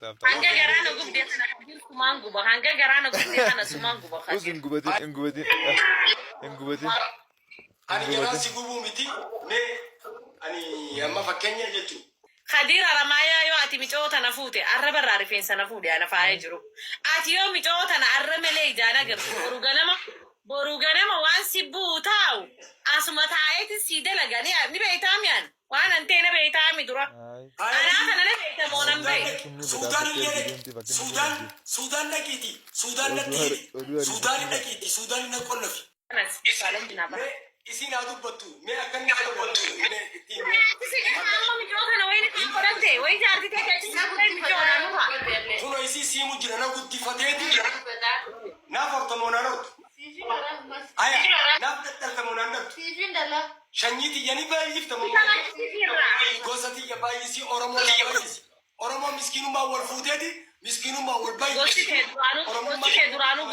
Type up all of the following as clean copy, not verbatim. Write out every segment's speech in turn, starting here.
Hanga garaa na gubdee kana Kadir sumaan guba. Hanga garaa na gubdee kana sumaan guba Us Kadir. hin gubatin, hin gubatin, hin gubatin, hin Ani garaan gubatin. si gubuu miti mee ani amma fakkeenya jechuun. Kadir Haramaayaa yoo ati micoo tana fuute arraba irraa rifeensa na fuudhe ana faayee jiru. Ati yoo micoo tana arra malee ijaan agartu boru ganama boru ganama waan si bu'u taa'u asuma taa'eeti sii dalaga ni ni beektaa mi'an waan an ta'e na beektaa mi dura. Ay. Faaya Anaa jiru kana na beekta moo nan Suudaan beektu. dhaqi Summii Suudaan badhaafattee illee ergi dhaqi deemti bakki inni Suudaan ergi. Suudaan dhaqiiti Suudaan Oduu natti har hidhi oduu Suudaan ariifachiisa. dhaqiiti Suudaan na qollafi. Kanas challenge na bara. Mee isiin haa dubbattu mee akka inni haa dubbattu mee ittiin mee Achi si amma micoo kana wayini kan godhatte wayi jaartii ta'e achi si fuudhee micoo na nurra. Kuno isii siimu jira na guddifateeti naaf hortamoo naan hortu. Aya naaf dhadhaltamoo naan dhaltu. Shanyii tiyya ni baay'iftamoo Kan achi si irraa. Gosa tiyya baay'isii Oromoo na baay'isi. Oromoo miskiinummaa wal fuuteeti miskiinummaa wal Gosti baay'isi. kee duraanuu Oromummaa gosti kee duraanuu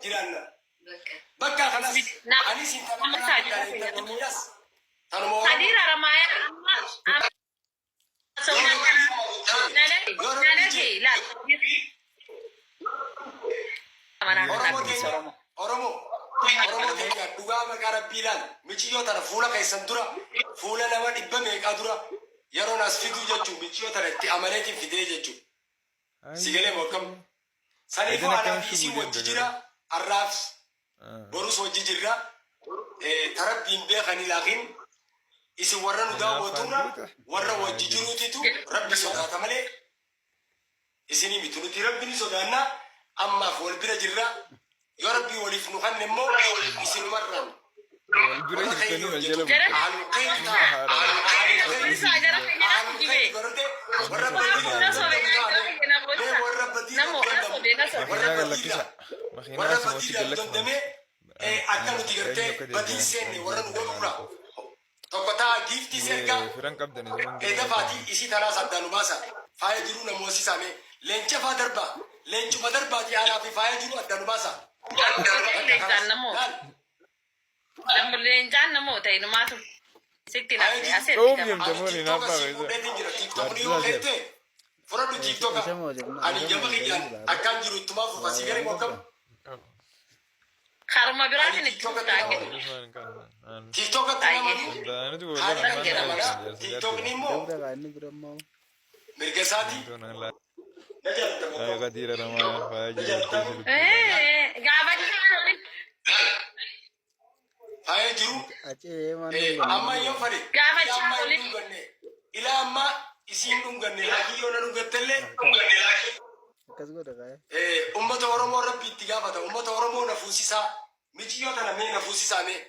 jiraanna. Bakka kanas na anis intala amma kanaa isaa jira intalli fayyadamu. tiyyaas tanuma Oromoo. Kadir Haramaayaa amma amma Yoo rabbi jee nanage laal. Manaa kana Oromoo bilisa teenya Oromoo. Oromoo Oromoo teenya dhugaa maqaa rabbii ilaal michiyyoo tana fuula keessan dura fuula nama dhibba meeqaa dura yeroon as fiduu jechuun michiyyoo tana itti amaneetiin fidee jechuun si galee moo akkam saniifuu Edan anaa akkam fi isii shubuu wajji deemte jira garuu? arraaf Ah. borus wajji jirra tarabbiin beekanii laakiin isin warra nu Hinaaffaan daawwaturra duuta. warra Faaya wajji jiru. jiruutitu rabbi sodaata malee isinii miti nuti rabbi ni sodaanna ammaaf wal bira jirra yoo rabbii waliif nu kanne immoo isinumarraan Wal bira warra jirtanii keeyyi wal jala hojjetu Jara bultan. ahlul khayr Dhimma ta'a haaraadha. ahlul khayr Boonsaa jara keenya ahlul jibee. khayr barate warra Waa badii kun na sobe dandamne mee warra badii Namo na dandamne sobe na sobe. warra Makiinaa badiidha gallakkisa. Makiinaa warra asumatti badiidhaan gallakkifamte. dandamee akka nuti Eenyu gartee akka badii deebi'an seenne warra nu godhurra qofa. tokko ta'a giiftii sergaa Firan qabdan isuman giddu Eedafaatii isii tanaas addaan nu baasa. Faaya jiruu na moosisaa mee. Leenca faa darbaa. Leencuma darbaatii aanaa fi faaya jiruu addaan nu baasa. Bakka Leencaan kanas. namoota. Laal. Namni leencaan namoota inumaatu sitti Faaya nafte jiruu. as Dhoom ergitama. yemte Ani moon tiiktoka hinaaffaa sii keessa. fuudheetiin jira. Tiiktokni Jaartii yoo isaa keette fudhadhu tiiktoka. Ani gama kiyyaan akkaan jiru ittumaa fufa si garee moo akkam? Karuma Ani biraatiin itti tiiktokatti fuftaa nama akka. amanu. Tiiktokatti nama amanu. Danda'anitu Haali wal Akkas kiyya jedhama. namana. Tiiktokni immoo mirga isaati. Na jaalata moo akkam? Qadiira namaa faaya Na jiru jaalataa moo? Gaafachaa oolin. Faaya jiru. Amma yoo fade ila Gaafachaa amma hin oolin. dhunganne ila amma isiin dhunganne laakiin yoo na dhungattellee ummata Oromoo rabbi itti gaafata ummata Oromoo na fuusisaa michiyyoo tana mee na fuusisaa mee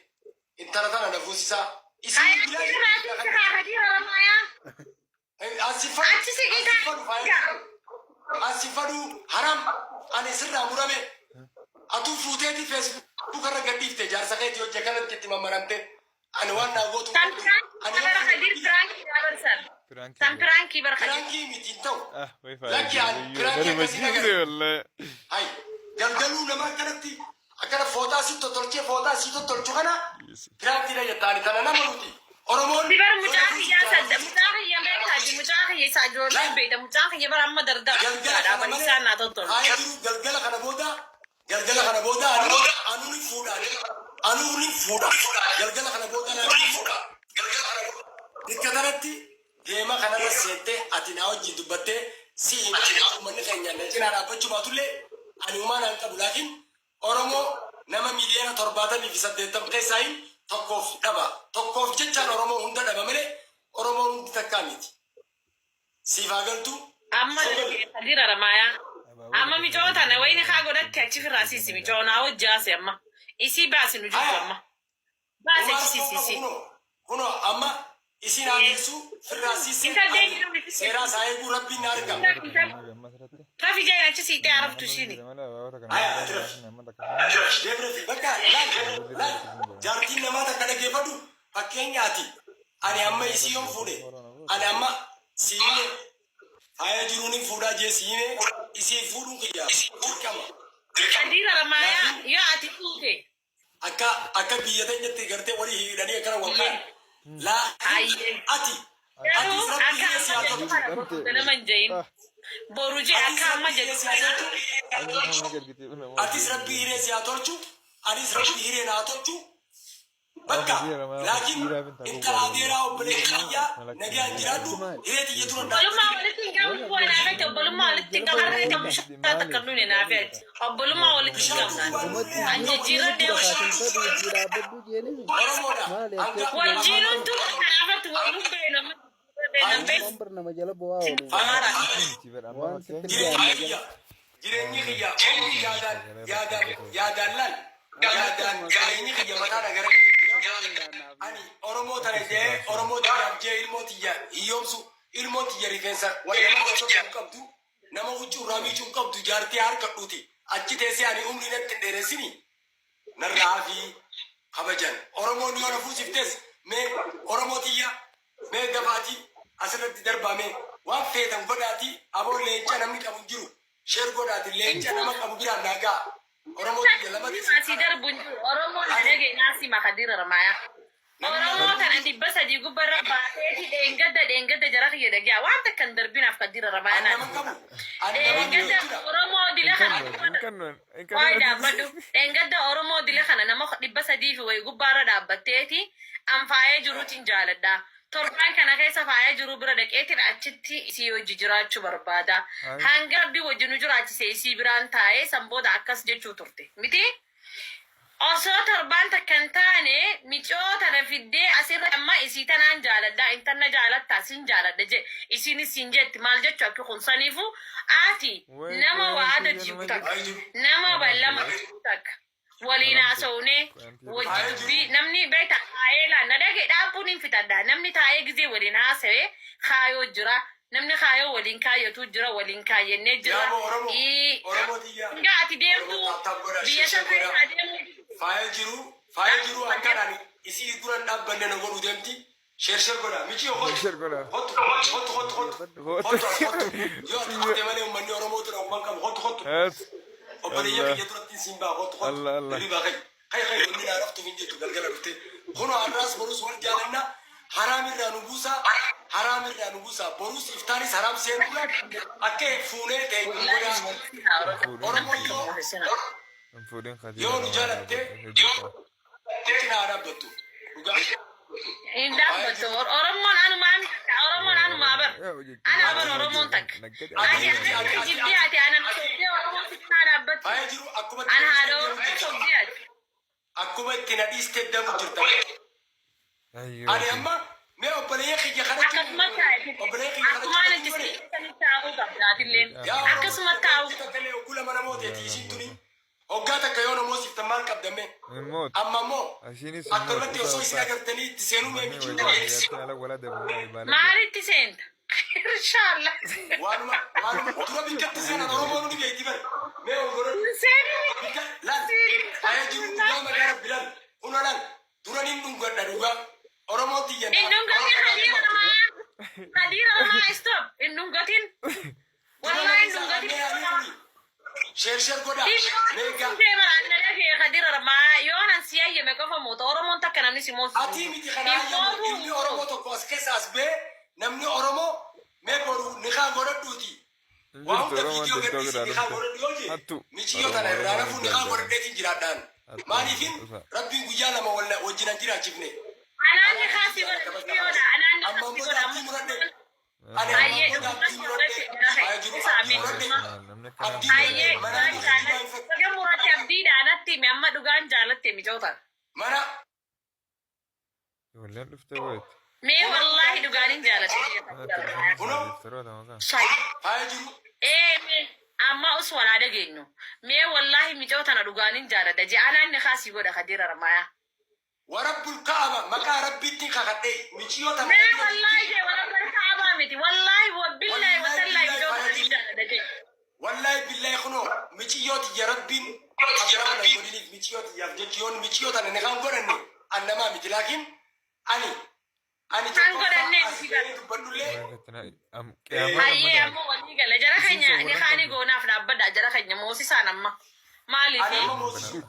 intala tana na fuusisaa isiin Achi bilaa irraa sitti kaafadii Oromoyaa. Asi fadhu Achi siqii asi fadhu faaya kaa. jiru asi fadhu haram ani sirraa murame atuu fuuteeti feesbuuk irra gadhiifte jaarsa keetii hojii kanatti itti mammaramte ani waan naa gootu San qabdu piraankii ani yoo bara fuudhe Kadir piraankii dabarsan. Piraankii San bro. piraankii bara Kadir. Piraankii miti hin ta'u Ah, way faaya lakki jiru. ani Wayyoo piraankii naruma akkasii jiibse nagare wallahi. hay galgaluu nama akkanatti akkana fooxaa si tottolchee fooxaa si tottolchu kana piraankiidha jettaani tana nama nuti Oromoon Dibar yoo mucaa na kiyyaa fuusisaa sadda mucaa kiyya beektaa ji mucaa kiyya isaa ijoolleen laal beekta mucaan kiyya bara amma dardara galgala guddaadha kana bal malee isaan naa tottolu. faaya jiru galgala kana booda galgala kana booda anu anuu ni fuudha anuu ni fuudha galgala kana booda anuu ni fuudha bikka kanatti deema kanarra seentee ati naa wajjin dubbattee si hima uummanni keenya na cinaa dhaabbachuu baatullee ani uumaa naan qabu laakiin Oromoo nama miiliyoona 78 keessaa hin tokkoof dhaba tokkoof jechaan Oromoo hunda dhaba malee Oromoon hundi takkaa miti siif haa galtuu Amma sogal. Kadir Haramaayaa. Amma micoo tana wayini kaa godhatte achi firraa siisi micoo naa wajji haase amma. Isii baasi nu jirtu Haya amma. Baasi Homaa achi siisi rakkoo qabu isii. kunoo kunoo amma isin haa geessu firraa siisse Intal ani deebiin miti seeraa isaa eeguu rabbiin na arga. Rafi jeen achi siitee araftu ishiini. Haya ati rafi deem rafi bakka laal laal jaartiin namaa takka dhaggeeffadhu fakkeenyaati ani amma isii yoon fuudhe ani amma si hime faaya jiruun hin fuudhaa jee si hime isii fuudhuun kiyya dirqama. Kadir Haramaayaa Laakiin yoo ati fuute Akka akka biyya teenyatti gartee walii hidhanii akkana wal kaan. Laakiin Hayyee. ati Garuu atis rabbi akka hiree si amma haa jedhu tolchu. kana boruu ganama hin jahin. Boru jee Atis akka amma rabbi hiree jedhu si haa tolchu. Atis rabbi hiree si haa tolchu. Anis rabbi hiree naa tolchu. Bakka laakiin intala adeeraa obboleessa kiyyaa nagaan jiraadhu hiree tiyya dura Obbolummaa walitti hin qabnu bu'aa naafetti obbolummaa walitti hin qabnu harree ta'uu bishaan takka nuuni naafetti obbolummaa walitti hin qabnu. An jijjiirradhee Oromoodha. Hanga wajjiinuun tun kanaafatti waluu beenu amma jireenyi kiyya jireenyi kiyya humni yaadaan yaadaan yaadaan laal yaadaan jireenyi kiyya mataa gara ani Oromoo tana jee Oromoo tiyyaaf jee ilmoo tiyya hiyyoomsu ilmoo tiyya rifeensa nama osoo hin qabdu nama huccuu irraa miicuu hin qabdu jaartii harka dhuuti achi teessee ani umrii natti hin dheeressini narraa fi kabajan Oromoon yoo na fuusiftes mee Oromoo tiyya mee dafaatii asirratti darbaa mee waan feetan godhaatii aboo leenca namni qabu hin jiru share godhaati leenca nama qabu biraan naa ga'a Oromoo tiyya lama Asii darbu hin jiru. Oromoon dhageenyaa si makadiira ramaaya. Oromoo tana 300 gubbarra baateeti dheengadda dheengadda jara kiyya dhagiyaa waan takka hin darbinaaf kadiira ramaaya nama naati. qabu ani nama Dheengadda jechuudha. Oromoo dila kana waa'ee dhaabbadhu. Dheengadda Oromoo dila kana nama 300 fi wayii gubbaarra dhaabbatteeti an faayee jiruutiin jaaladha. Torbaan kana keessa faayee jiru bira dhaqeetiin achitti isii hojii jiraachuu barbaada. Hanga rabbi wajji nu jiraachise isii biraan taa'ee san booda akkas jechuu turte. Miti? Osoo torbaan takka hin taane micoo tana fiddee asirra amma isii tanaan jaaladha intanna jaalattaa sin jaaladha je isiinis siin jetti maal jechuu akki kun saniifu ati nama waada jigu takka nama ballama jigu takka waliin haasa'uunee wajji dubbii namni beekta taa'ee laan na dhage dhaabbuun hin fitadha namni taa'ee gizee waliin haasa'ee kaayoo jira namni kaayoo waliin kaayyatu jira waliin kaayyannee jira. Yaaboo Oromoo Oromoo tiyya Nga ati deemtu Oromoo tap tap godha biyya share san godha keessa adeemuu faaya jiru faaya jiru akkaan ani isii duran dhaabbanne na godhu deemti share share godha michi hottu Share godha. hottu hottu hottu hottu hottu hottu yoo ati dhuftee malee uummanni Oromoo tura uumman qabu hottu hottu obboleeyya kiyya duratti siin baa hottu hottu Allah, Allah. hirribaa kai kai kai wanni naa raftuuf hin jettu galgala dhuftee kunoo har'aas borus wal jaalanna haraam irraa nu buusaa haraam irraa nu buusaa borus iftaanis haraam seenuudha akka fuunee ta'e godhaa Oromoo yoo yoo nu jaalatte cinaa dhaabbattu dhugaa Hin dhaabbattu. Oromoon anumaan Oromoon anumaa bar. Ana bar Oromoon takka. Ati ati jibbii ati ana sobdee Oromoon cinaa dhaabbattu. faaya jiru akkuma Ana haadha Oromoo sobdee ati. akkuma itti na dhiiste damu jirta ani amma mee obboleeyya kiyya kanatti Akkasuma taa'e. obboleeyya kiyya Akkumaan kanatti itti siqeessanii taa'uu qabda atilleen. Akkasuma taa'uu. takka illee hogguu lama namoota isiin tuni hoggaa takka yoo namoo siiftan maal qabdamme amma immoo akkanumatti osoo isin agartanii itti seenuu mee michi Maalitti seenta? Inshallah. waanuma waanuma dura bikkatti seenan Oromoon ni beekti bare mee ol godhadhu Seenuu. bikka laal faaya jiru dhugaa maqaa rabbi laal kuna laal dura nin dhungadha dhugaa Oromoo tiyya Hin dhungatin hadiira namaa. Hadiira namaa stop. Hin dhungatin. Wallahi hin dhungatin. Share share godhaa meegaa Ati miti kana hayyamu ilmi Oromoo tokko as keessa as ba'ee namni Oromoo mee boru nikaa godhadhuuti. Waa hunda viidiyoo gadhiisi nikaa godhadhu yoo jee michiyyoo tana irraa rafuu nikaa godhadheetiin jiraadhaan. Maaliifin rabbiin guyyaa lama wajjin hin jiraachifne. Amma immoo abdii muradhe. Ani amma immoo abdii muradhe. Faaya jiru abdii muradhe. Abdii muradhe mana mana Mee wallahi dhugaanin jaaladhe. faaya jiru. Ee amma us walaa dhageenyu. Mee wallahi micoo tana dhugaanin jaaladha. Je'anaan ni kaasii godha kadiira ramaaya. Warabbul Kaaba maqaa rabbiitti kakadhee michiyyoo tana Mee wallahi jee warabbal kaabaa miti. Wallahi wabillahi watallahi micoo tana ni jaaladha jee. Wallahi billahi kunoo michiyyoo tiyya rabbiin abbaa na godhiniif michiyyoo tiyyaaf jechi yoon michiyyoo tana ni kan godhanne an namaa miti laakiin ani ani Kan godhannee tokkoffaa as miti ga'ee dubbadhullee Hayyee ammoo walii gala. Jara keenya ni kaanii goonaaf dhaabbadha. Jara keenya moosisaan amma. ani Maaliifi? amma moosisu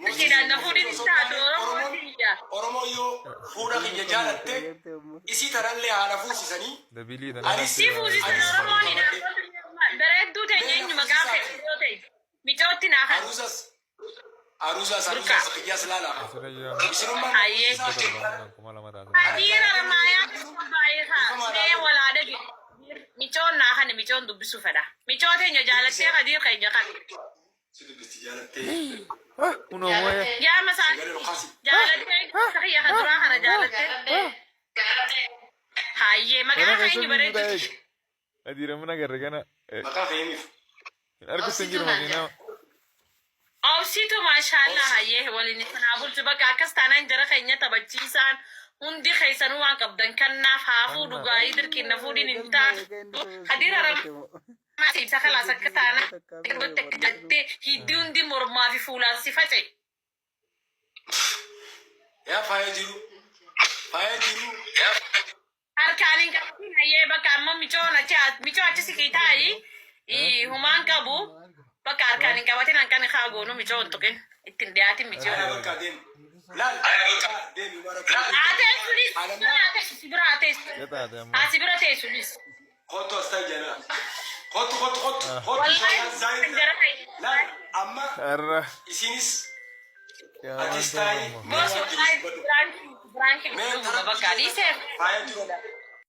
Ishiidhaan na fuudhin hin taatu Oromoo tiyya. Oromoo yoo fuudha kiyya jaalatte isii tanallee haala fuusisanii Si fuusisan Oromoon hin dhaabbatu. maqaa fedhe yoo ta'e micootti naa kan. Aruusas aruusas Burqaa. aruusas qiyyaas laala. Asirra jira. Isinummaan Hayyee. 7 2000 taate. Hadiira ramaayaa baay'ee haa mee walaa dhage. Micoon naa kan micoon dubbisuu fedha. Micoo teenya jaalattee hadiir keenya kan. Si dubbisti jaalattee. Kunoo mooya. Yaa masaa Sagalee dhukaasi. jaalattee kiyya kan duraa kana jaalattee. Hayyee Kana maqaa keessa keenya biyyu bareedu. ta'e. Hadiira mana agarre kana. Maqaa fe'imiif. Hin argutti hin jiru makiinaa. Obsitu maashaallah hayyee waliin isinaa bulchu bakka akkas taanaan jara keenya taphachiisaan hundi keessanuu waan qabdan kannaaf haafuu dhugaayii dirqiin na fuudhiin hin taatu. Hadiira ramaa ibsa kalaas akka taanaan jettee hiddi hundi mormaa fi fuulaan si faca'e. Yaa faaya jiru. Faaya jiru. Harkaan hin qabatin hayyee bakka amma micoon achi micoo achi siqii taa'i humaan qabu bakka harkaan hin qabatin hanqani haa goonu micoo hin tuqin ittiin dhiyaatin micoo. Aya bakka deemi. Laal. Deemi mara. Haa teessuunis si bira haa teessu. Taate amma. Haa si bira teessuunis. Kottu as ta'i jala. Kottu kottu kottu. Kottu. Wallahi jara Laal amma Har'a. isinis Qiyaamaan atis taa'i. ta'u. Boss wallahi biraanki Mee biraanki bakka dhiisee. Faaya jiru.